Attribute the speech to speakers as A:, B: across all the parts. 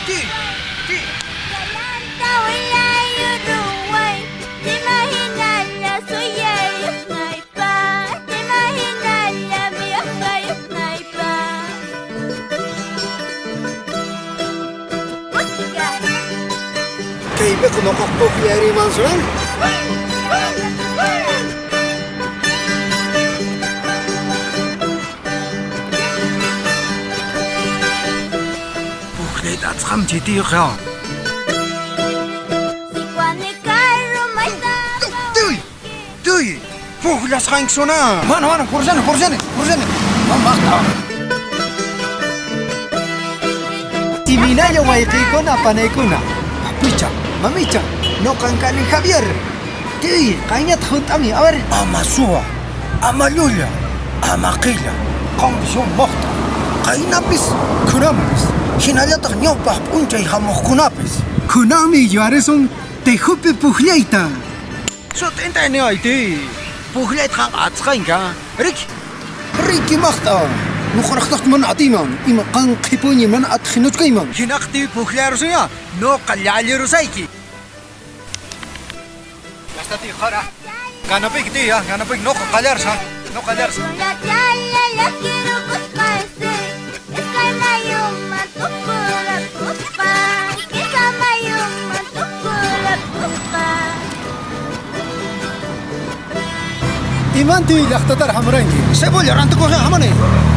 A: Ti, ti. Kaypiqa nuqaq pukllayrimansurani. Pukllayta atisqanmi chay tiyuqa. Tuy, tuy, pukllasqankisuna. Mana, mana, pursani, pursani, pursani. Maqta. Iminalla wayqiykuna panaykuna. Papicha, mamicha, nuqan kani Javier. Tuy, qayñataq hunt'ami, a ver. Ama suwa, ama llulla, ama qilla, qanpis maqta. Qaynapis, kunanpis, hinallataq ñawpaq p'unchay hamuqkunapis. Kunanmi yuyarisun tejupi pukllayta. Sut'inta niway tuy, pukllayta qanqa atisqanki, riki. Riki maqta, nuqaraqtaq mana atiyman, ima qan qhipuñi mana atiq hinachu kayman. Hinaqa tuy pukllarusunya, nuqa llallirusayki. Ya está tío, qara. Ganapayki tío, ya, ganapayki nuqa qallarsa, nuqa qallarsa. Imanti llaqtatar hamuranki? Cebolla rantikuq hamuni.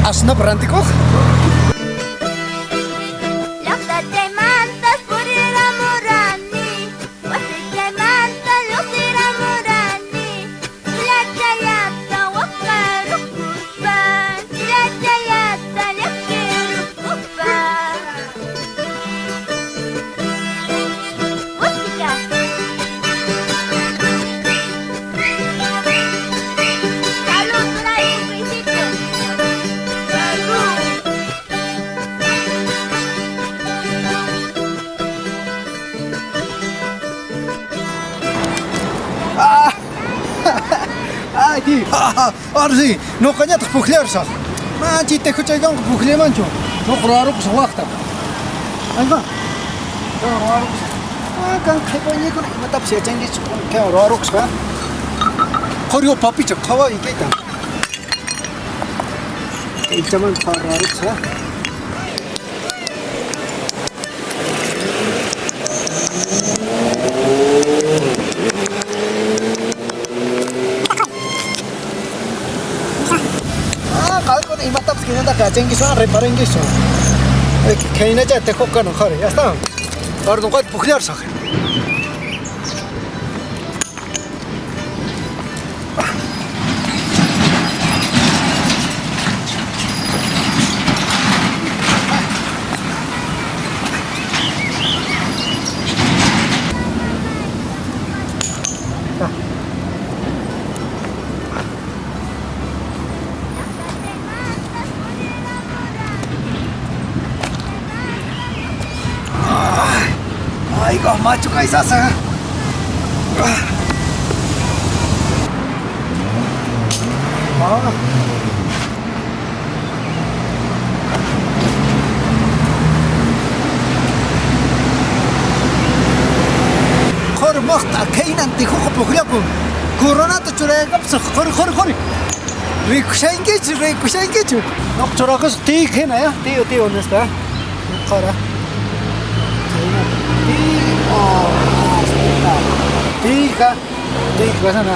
A: Asnap rantikuq? Ay, tío. Ahora sí, nuqañataq pukllarsaq. Manchay tejuchaykanqa pukllaymanchu. Nuqa ruwarukusaq waqta. Ayva. Ruwarukusaq. Ah, kan qhipañikuna imatapas yachankichu. Kay ruwarukusaq. Qhariwa papicha qhaway kayta. Kaychamanta ruwarukusaq. Ah, qankuna imatapas kinataqa yachankiswan reparankiswan. Khaynachá tejuq kanan qhari, ya está. Ahora nuqayta pukllarsaq. Ay, machu kaysasa. Ah. Qhari maqta khaynan tejuqa pukllakun. Coronata churayakapusaq qhari qhari qhari. Rikushankichu, rikushankichu. Nuqa churakusaq tiyk hina ya, tiyo tiyo nispa. Qhara. Chhaynata. Tiyo. Tiyka, tiyka kasana.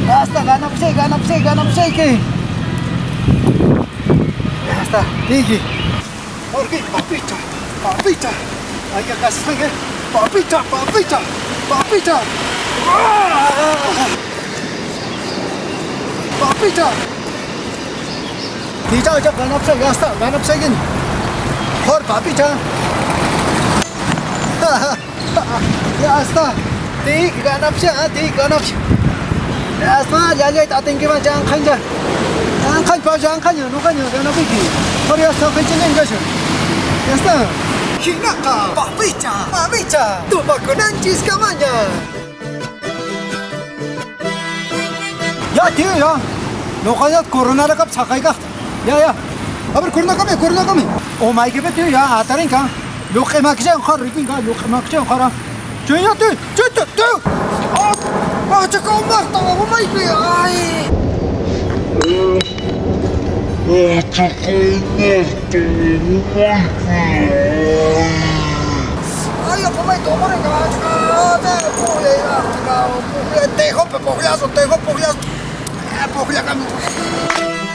A: Hasta ganapusay, ganapusay, ganapusayki. Ya está, tiyki. Porque papicha, papicha. Hay que casarse, papicha, papicha, papicha. Papicha. Ticha, ticha, ganapusay, ya está, ganapusaykin. Jor, papicha. Ya está. Tik ganapusay, tik ganapusay. Ya está, llallayta atinkiman chanqancha. Anqañ pacha anqaña, nuqaña ganapiki. Jor, ya está, qhichillan kashan. Ya está. Hinaqa, papicha, mamicha, tupakunanchis kamaña. Ya, tío, ya. Nuqañat coronaraqap saqaykaqta. Ya, ya. A ver, kurnakami, kurnakami. Umaykipi tiyo ya, atarinka. Lluq'i makishan qara, rikinka, lluq'i makishan qara. Chaya tiyo, chaya tiyo. Ah, pachaka umaqta, umayki, ay. Ay, umayta, umarinka, pujllaso, tejo pujllaso. Pujllakami.